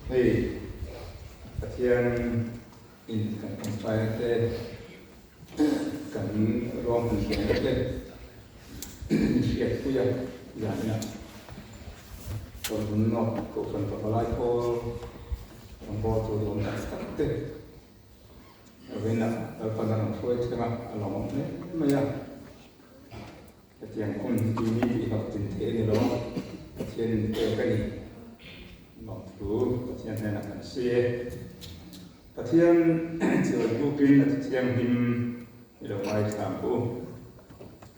Hei Pathian in kan tawngtaina te kan ruahman hliamna te min hriatpui a zan Tawlhmun North Kohhran Pavalai Pawl rawngbâwl tur duhawm tak tak te Rinah Lalpan a rawn hruai thleng a, a lawmawm hle mai a. Hetiang hun hi tih mi tih hlauh tin theih a ni lo a, Pathian in pek a ni. Lawmthu Pathian hnenah kan si e. Pathian chibai bukin a thianghlim i lo ngaithla ang u.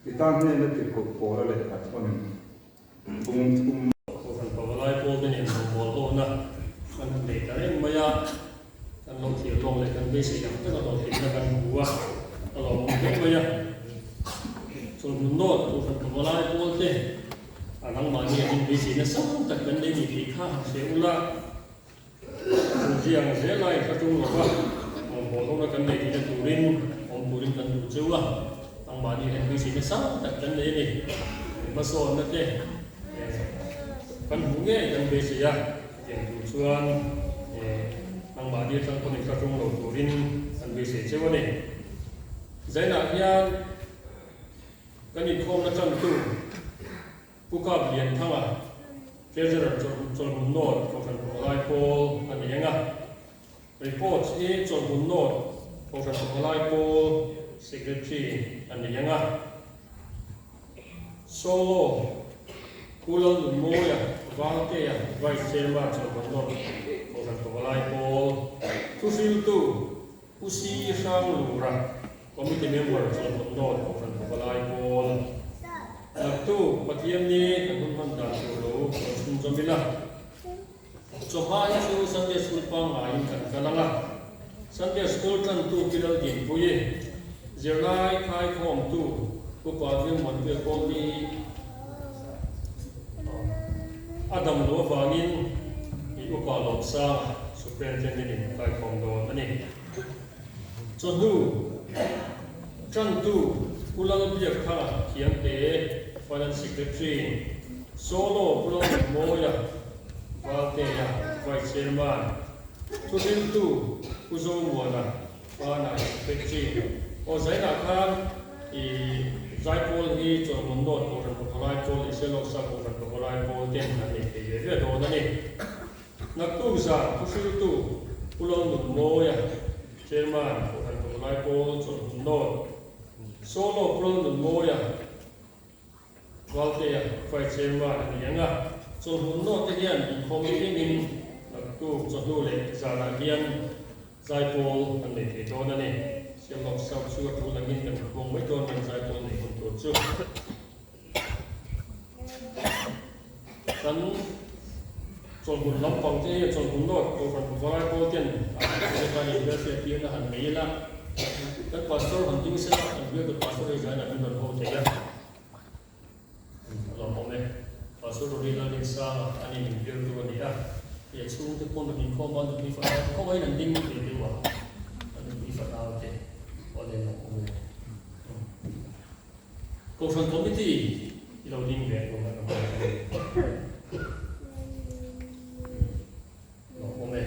Tita hnena tirhkoh Paula lehkha thawn bung thum. Kohhran pavalai pawl te nen rawngbâwl hawhna kan han nei ta reng mai a, kan lo thlir lawk leh kan beisei ang taka hlawhtlinna kan hmu a, a lawmawm hle mai a. Chawlhmun nawt Kohhran pavalai pawl te a nangmahni an inbeisei nasa tak kan nei ni tih kha han hre ula, Chutiang zela in hraṭung lova rawngbâwl hona kan nei tihna turin awm turin kan duh cheu a, nangmahni hian beiseina sang tak kan nei a ni. Hmasawnna te kan hmuh ngei kan beisei a, chutiang tur chuan nangmahni atang pawn in hraṭung lo turin kan beisei cheu a ni. Zainah hian kan inkhawmna ṭantu Pu Kap Lianthanga, Treasurer Chawlhmun North Kohhran Pavalai Pawl a ni eng a. Reports hi Chawlhmun North Kohhran Pavalai Pawl Secretary a ni eng a. Solo, Pu Lalnunmawia Valtea, Vice Chairman Chawlhmun North Kohhran Pavalai Pawl Thuhriltu Pu Si Hranglura, Committee Member Chawlhmun North Kohhran Pavalai Pawl, Naktu Pathian ni kan hun hman dan tur lo rawn chhunzawm ila. Chawhma hi chu Sunday School pangngaiin kan kal ang a, Sunday School tantu Pi Laldinpuii, zirlai khaikhawmtu Upa Vilmuanpuia Kawlni a dam loh avangin i Upa Lawmsanga Superintendent in kaikhawm dawn a ni. Chawhnu tantu Pu Lalbiakthanga Thiamte, Finance Secretary, Solo Pu Lalnunmawia Valtea, Vice Chairman, Thuhriltu Pu Zomuana Pana Secretary, Aw zainah khan i Zaipawl hi Chawlhmun North Kohhran Pavalai Pawl leh Sialawksa Kohhran Pavalai Pawl ten an nei thei ve ve dawn a ni. Naktuk zan thuhriltu Pu Lalnunmawia, Chairman, Kohhran Pavalai Pawl, Chawlhmun North, Solo Pu Lalnunmawia, Valtea, Vice Chairman a ni ang a, Chawlhmun North te hian inkhawm apiangin naktuk chawhnu leh zanah hian Zaipawl an nei thei dawn a ni. Siamlawk South chu a tul angin kan hmuang mai dawn mai Zaipawl nei hun tur chu. Kan chawlhmun lampang te hi chawlhmun nawt Kohhran Pavalai pawl ten an tan inhmelhriat tirna han nei ila, kan Pastor han ding sela, kan bialtu Pastor hi zainah min rawn ho thei a. A lawmawm e. Pastor Rory Laldinsanga a ni min bialtu a ni a, i a chhungte pawn rawn inkhawm a, nupui fanau te khawngaihin an ding thei deuh a, a nupui fanau te pawh a lawmawm e. Kohhran Committee i lo ding ve ang a lawmawm e.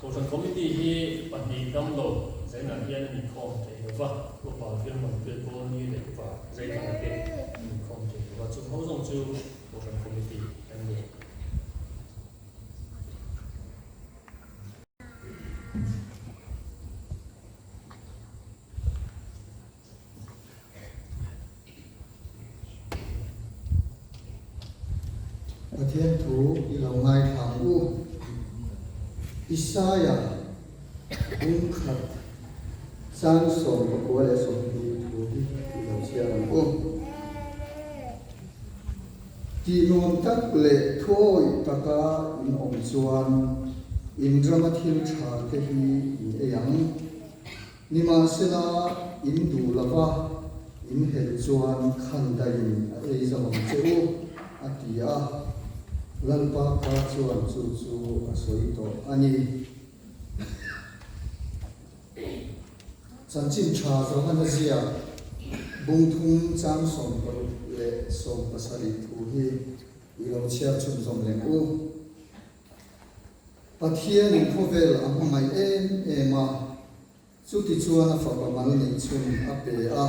Kohhran Committee hi pahnih damlo zainah hian an inkhawm thei lo va, Upa Vilman Pilkawlni leh Upa Zaithanga te an inkhawm thei lo va, chung ho zawng chu Kohhran Committee an ni. Pathian thu i lo ngaithla ang u. Isaia bung khat chang 29 thu hi i lo chhiar ang u. Tih nuam tak leh thuawih taka in awm chuan in rama thil tha te hi in ei ang. Nimahsela, in duh lova in helh chuan khan daiin a ei zo ang che u, a ti a. Lalpa kha chuan chu chu a sawi tawh a ni. Chanchin tha Johana ziak bungthum chang 60 leh 70 thu hi i lo chhiar chhunzawm leng u. Pathianin khawvel a hmangaih em em a, chutichuan a fapa mal neih chhun a pe a,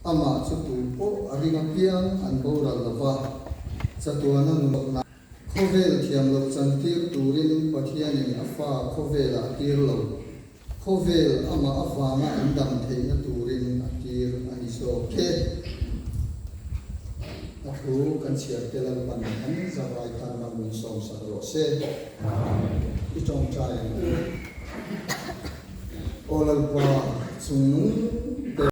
amah chu tu pawh a ring apiang an boral lo va, chatuana nun Khawvel thiam loh chantir turin Pathianin a fa khawvelah a tir lo. Khawvel amah avanga an dam theihna turin a tir a ni zawk e. A thu kan chhiar te Lalpan kan zavai tan mal min sawm sak rawh se. I tawngtai ang u. Aw Lalpa chungnung ber.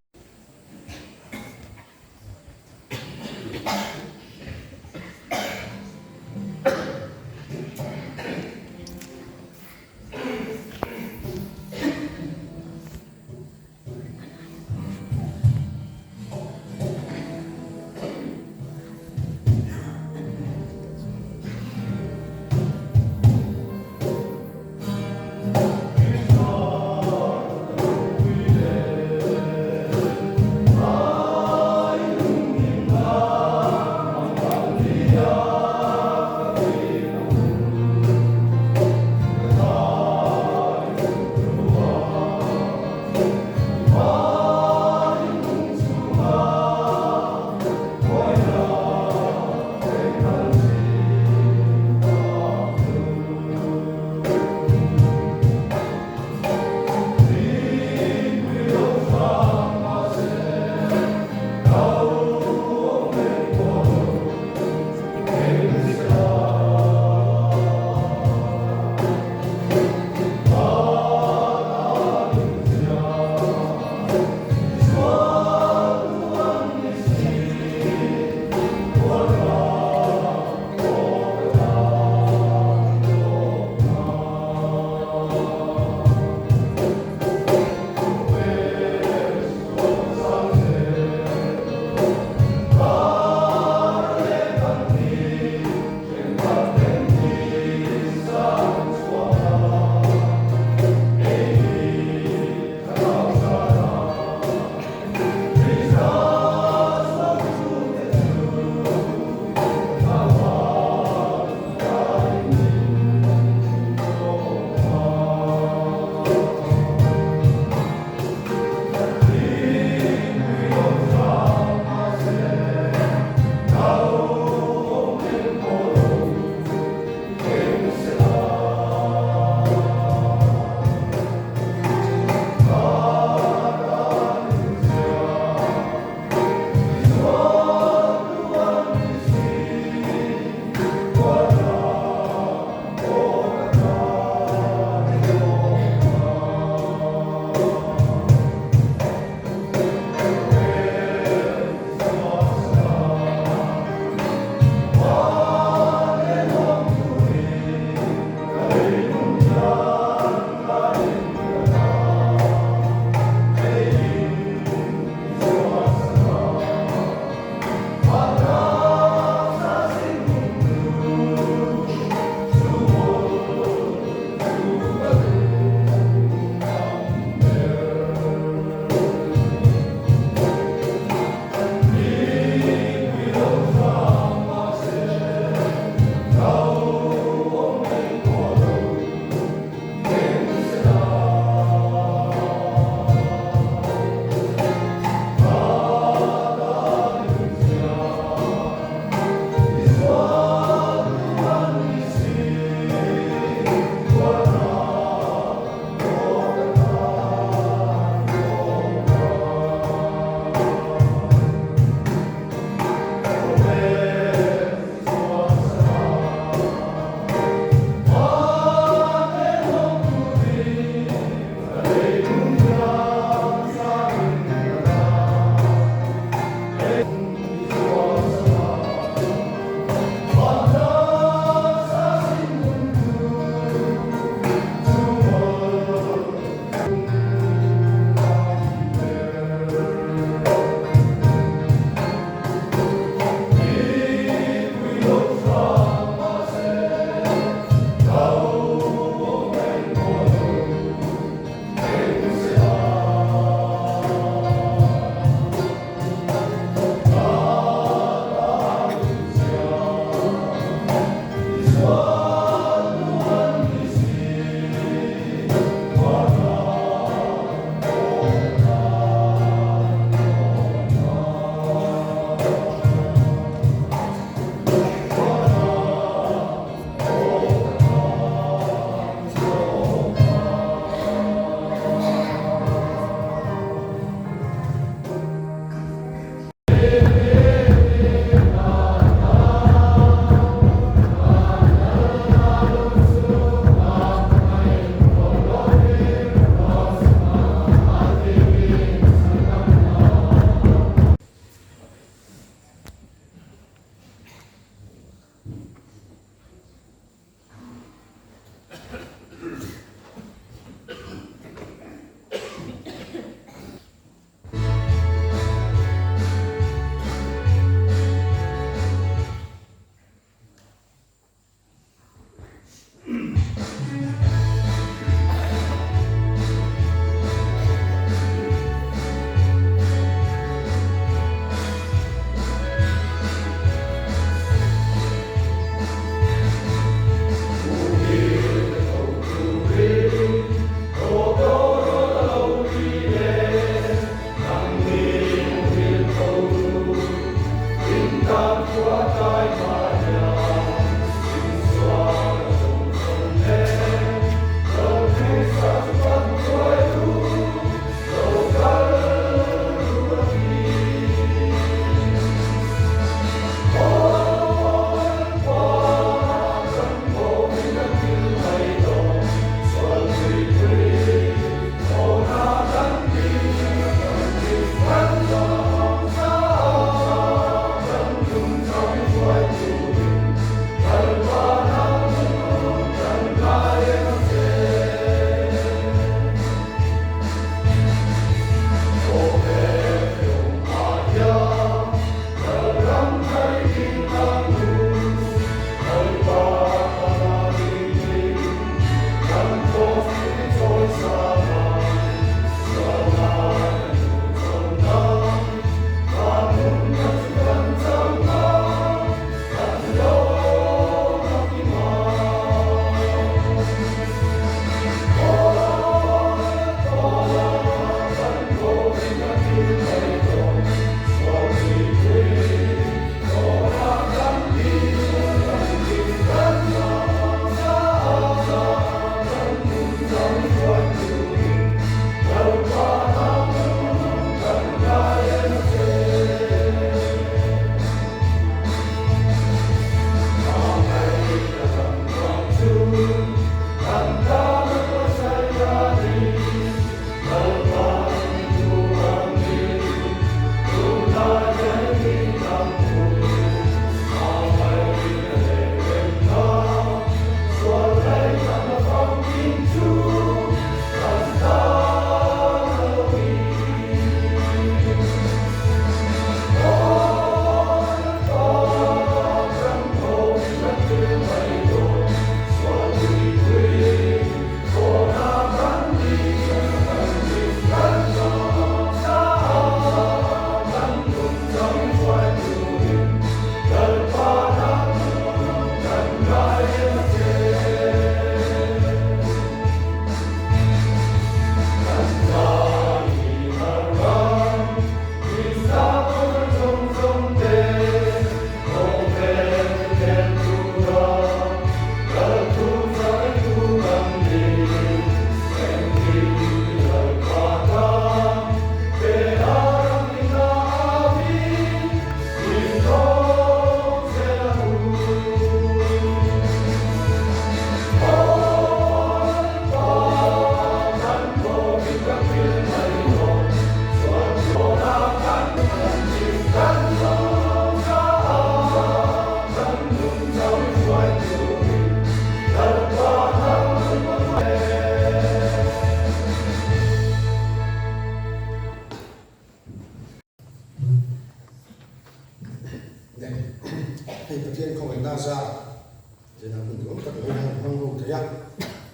Zena hun duhawm tak lo han hmang ho thei a,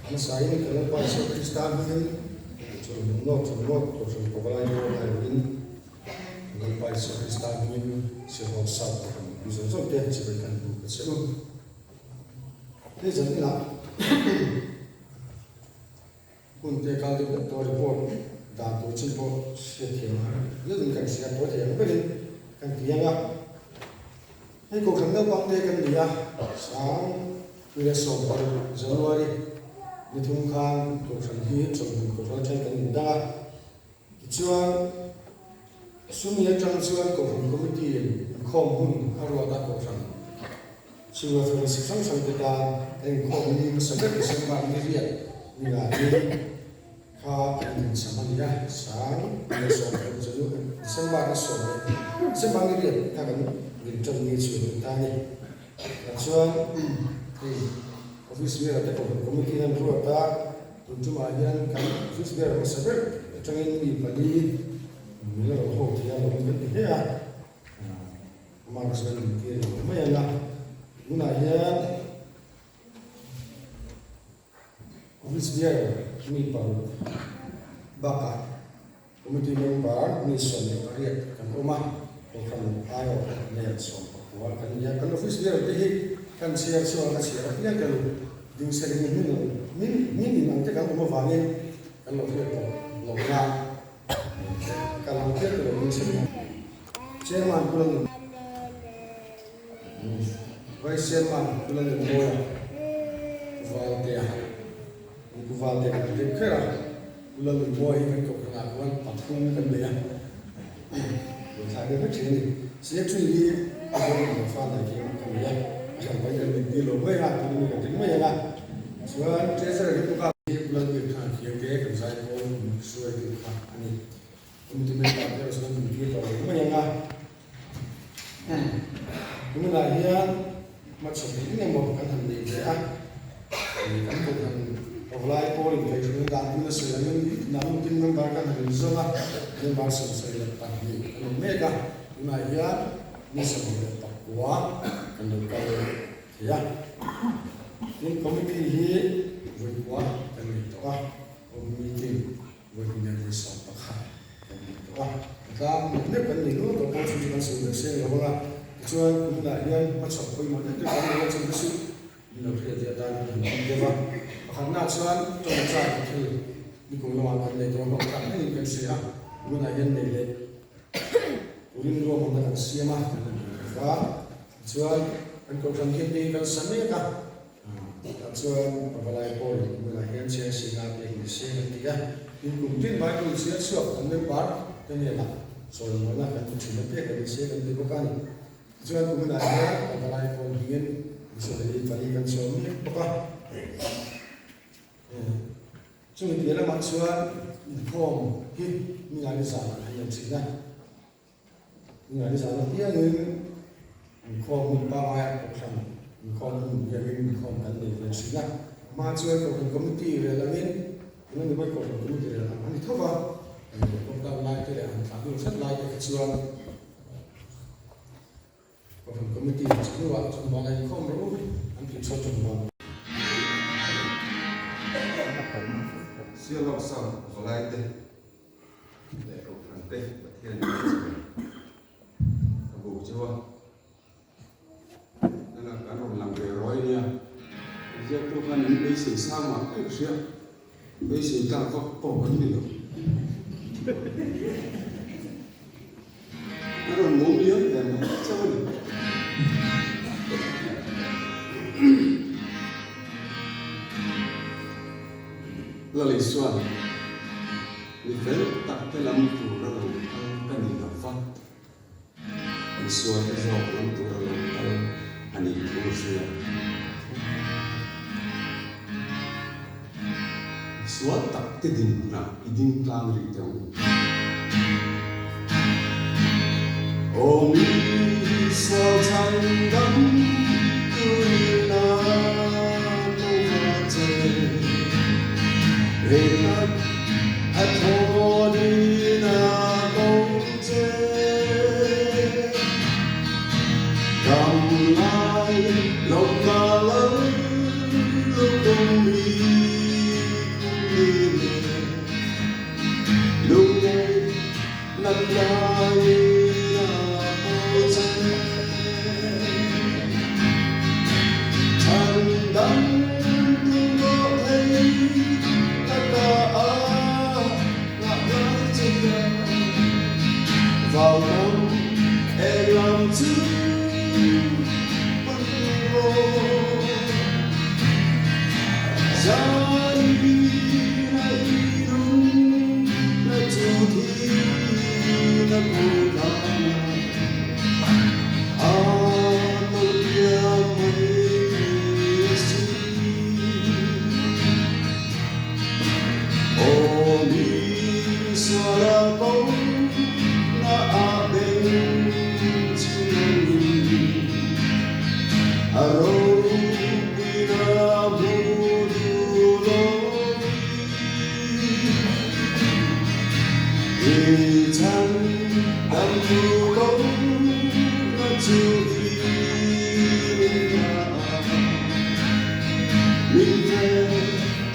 an sain kan Lalpa Isua Krista hmingin chawlhmun lawk chawlh lawk Kohhran Pavalai Pawl aiawhin kan Lalpa Isua Krista hmingin Sirhawk South Kohhran mipui zawng zawng te chibai kan buk a che u. Hei zan inah hun te kal deuh hlek tawh report dan tur chin pawh hriatthiam a har viauin kan hria tawi thei ang berin kan ti ang a. Hei Kohhran naupang te kan ni a, sang 2010 January ni thum khan Kohhran hi chawlhmun Kohhran atangin kan indang a, tichuan sumi atang chuan Kohhran Committee in inkhawm hun a ruat a, Kohhran chhunga fellowship hrang hrang te tan kan inkhawm ni hmasa ber December ni riat ni nga ni Kha kan incham a nia, sang ni 10 January, December ni sawm leh December ni riat kha kan rin tan ni chu a ni ta a ni. Tah chuan hei office bearer te kohhran committee hian ruat a, tun tumah hian kan office bearer hmasa ber atangin mi pali min la rawn ho thei a lo kan ti hle a, amah erawh chuan min tir lo mai ang a, tunah hian Office bearer mi paruk bakah committee member mi 18 kan awm a, Kohhran aiawh nen 19 kan ni a. Kan office bearer te hi kan chhiar chuan a chhiar apiang kan ding sering hming lo hming hming in ang te kan awm avangin kan lo hriat tawh lo na kan ang piang te lo ding sering Chairman Pu Lalnun Vice Chairman Pu Lalnunmawia Pu Valtea Pu Valtea kan deuh kher a, Pu Lalnunmawia hi kan kohhran ah khuan pathum kan nei a, buaithlak deuh vek thin a ni. Secretary hi a zawng lo fa nei thei ka nei a, a hran pahin kan dintir lo mai a, tun ami kan ring mai ang a. Chuan Treasurer hi bawk a. Pu Lalbiakthanga Khiangte kan zaipawl hruaitu kha a ni. Committee member te erawh chuan min tir tawh lo mai ang a. Tunah hian hmachhawn eng emaw kan han nei ve a, kan kohhran pawlai pawl inkaihhruaina dan tuna sawi angin hnam tin member kan han inzawm a, member 72 kan awm mek a, tunah hian mi 29 kan lo kal thei a. Tin, committee hi vawi kua kan nei tawh a, meeting Vawi hnih vawi 11 kan nei tawh a, a tlang nek nek kan nei nual tawh pawh chu chu kan sawi vek seng lo ang a, tichuan tunah hian hmachhawp pawimawh deuh deuh kan nei a, chungte chu min lo hriat leh atan kan han tum deuh a, pakhatnaah chuan tawngtai thil nikum lamah kan nei tawh a, hlawk tak maiin kan hria a, tunah hian nei leh turin ruahmanna kan siam a, kan han tum bawk a, tichuan kan kohhran hian hei kan sa mek a. Tah chuan Pavalai pawhin hmunah hian chhiar singa pek ni se kan ti a, tin kum tin Bible chhiar chhuak kan member te hnenah chawimuahna kan ti thin a pek a ni se kan ti bawk a ni. Tichuan kuminah hian Pavalai pawl hmingin missionary pali kan chhuah mek bawk a. Chumi piah lamah chuan inkhawm hi ningani zanah kan nei thin a. Ningani zan apiangin inkhawm hun pangngai kohhran inkhawm hun biakin inkhawm kan nei ve thin a. Hma chuan kohhran committee rel angin tuna ni pawhin kohhran committee rel ang a ni tho va, lockdown lai te leh han thlah dun hret lai te kha chuan kohhran committee chu hnuah chawhmah la inkhawm rawh u an tih chuan chawhmah Sialawk South Valai te leh Kohhran te Pathian in a chhun a buk chu a nana kan rawn lang ve rawi nia ziaktu khan in beisei sang mah em hria beisei tlak vak pawh kan ni lo a rawn mum liam ve mai chauh a ni. Lal Isuan, Mi fel tak te lam tur a lo kal ka ni lo va, misual te zawk lam tur a lo kal a nih thu hria. Misual tak te dinhmunah i ding tlang rih teh ang u. Aw mi sual chhandam turin a ko va che, Rehat a thawnin a ko che. Dam lai lawmna lal.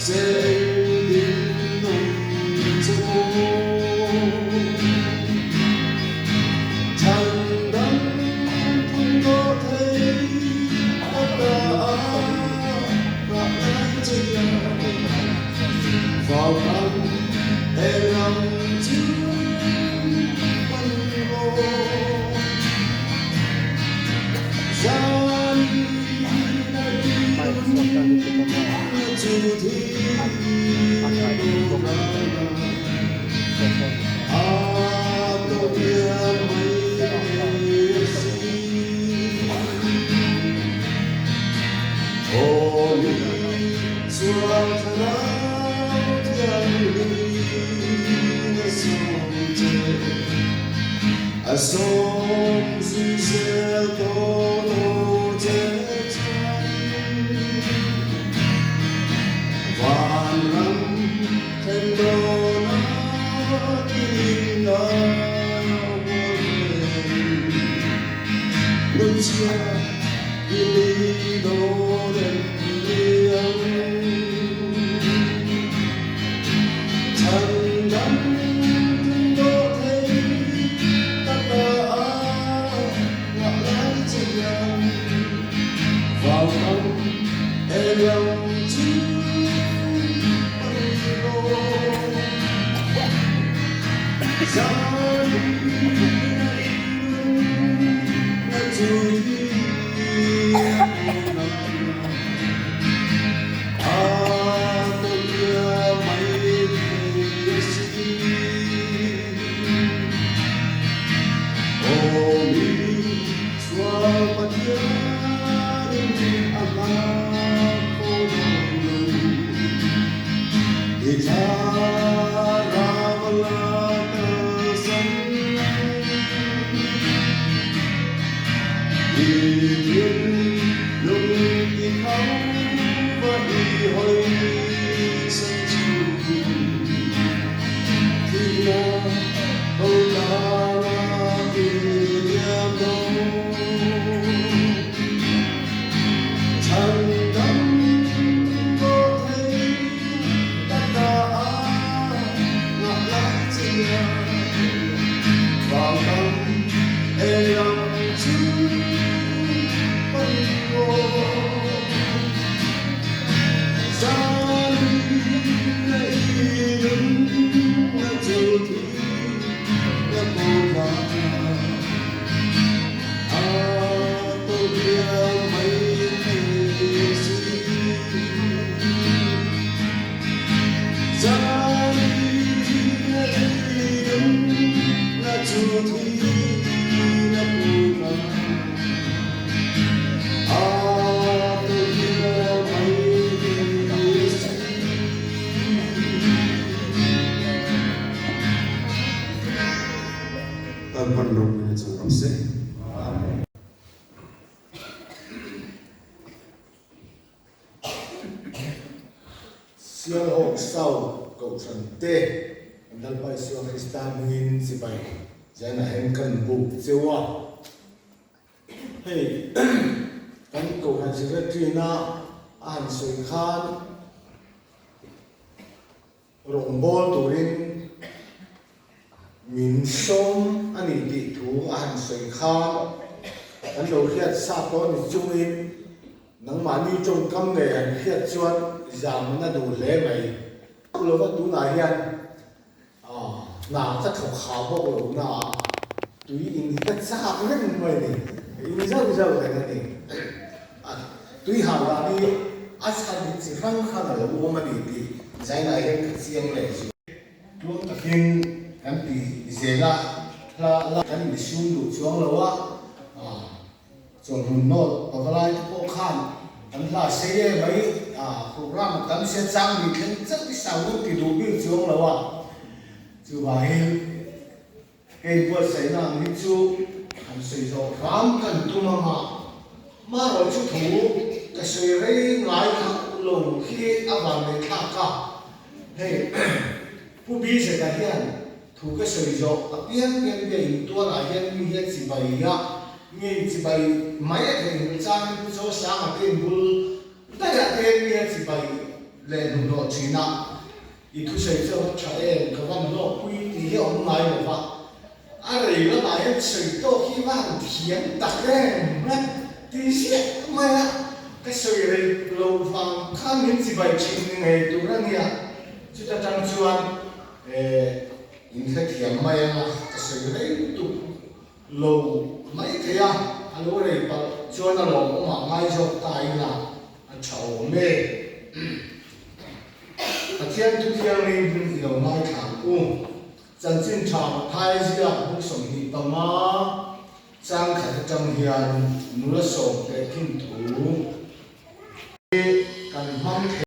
Se engtin awm che maw? Chhan dang thung dawh thei ka ta a nghah lai che hian vau kam he lam chu pan rawh. Zan A sawm zui zel tawh lo che chuan Vanram thlen dawna kilin a hual reng. Nunchhia i li dawn em ni ang? Chhan dam tum dawh thei ka ta a ngah lai che hian vau kam e lam chu pan rawh. Zan na i nun na chu thi a pawna. A tawhia mai thei a si. Aw mi chhuah Pathianin a nghak haw dawn lo. I thlarau a la kalsan ang. I thin lung ti kho va i hawi san chu thihna ko tana i liam dawn. Chhan dam dawh thei ka ta a ngah lai che hian vau tam e lam chu pan rawh. Zan na i nun na chu thi na ko va a to bia mai thei si. Zan na i nun na chu thi na ko va a to bia mai thei si. Lalpan ropuina chang rawh se. Amen. Sialhawk South Kohhran te kan Lalpa Isua Krista hmingin chibai Zainah hian kan buk cheu a. Hei kan Kohhran Secretary-na a han sawi khan Rawngbâwl turin min sawm a ni tih thu a han sawi khan kan lo hriat sa tawh ni chungin nangmahni tawngkam ngei han hriat chuan zam an a duh hle mai. Lova tunah hian hna ka thawk ha bawk lo na a, tui in hi ka chak reng mai a ni, ka in zauh zauh reng a ni. Tui hau dan hi a chhan hi chi hrang hrang a lo awm a ni tih Zainah hian ka chiang leh zual. Tluang takin kan ti zel a, hla la kan insum duh chuang lo a, Chawlhmun nawt pavalai te pawh khan an hla sei e mai a, program a tam sia chang ni thleng chauh i sau nan ti duh bik chuang lo a, chuvangin hei buatsaihna ang hi chu han sawi zawh hram kan tum ang a, marawh chu thu ka sawi rei ngai hauh lo khi a van nei thlak a, hei Pu Bizeka hian Thu ka sawi zawh apiang piang bia in tuarah hian mi hian chibai a, mi in chibai mai a theih hmuh changin Pu Chawsanga te in bul daihah te hian mi hian chibai leh hnuhnawh thin a, i thusawi chu a va tha em, ka van hlawkpui tih hi a awm ngai lo va, a rei lamah hian sawi tawk hi va han thiam tak em a ti ziah mai a, ka sawi rei lo vang khan min chibai thin ni ngei tur a nia, chuta tang chuan in hrethiam mai ang a, ka sawi rei lutuk lo mai thei a, a lo rei palh chuan a lawmawm ah ngai zawk ta ila a tha awm e. Pathian thu thianghlim i lo ngaithla ang u. Chanchin tha Mathai ziak buk 25 chang khat atang hian nula sawm teh khin thu hi kan hmang thei.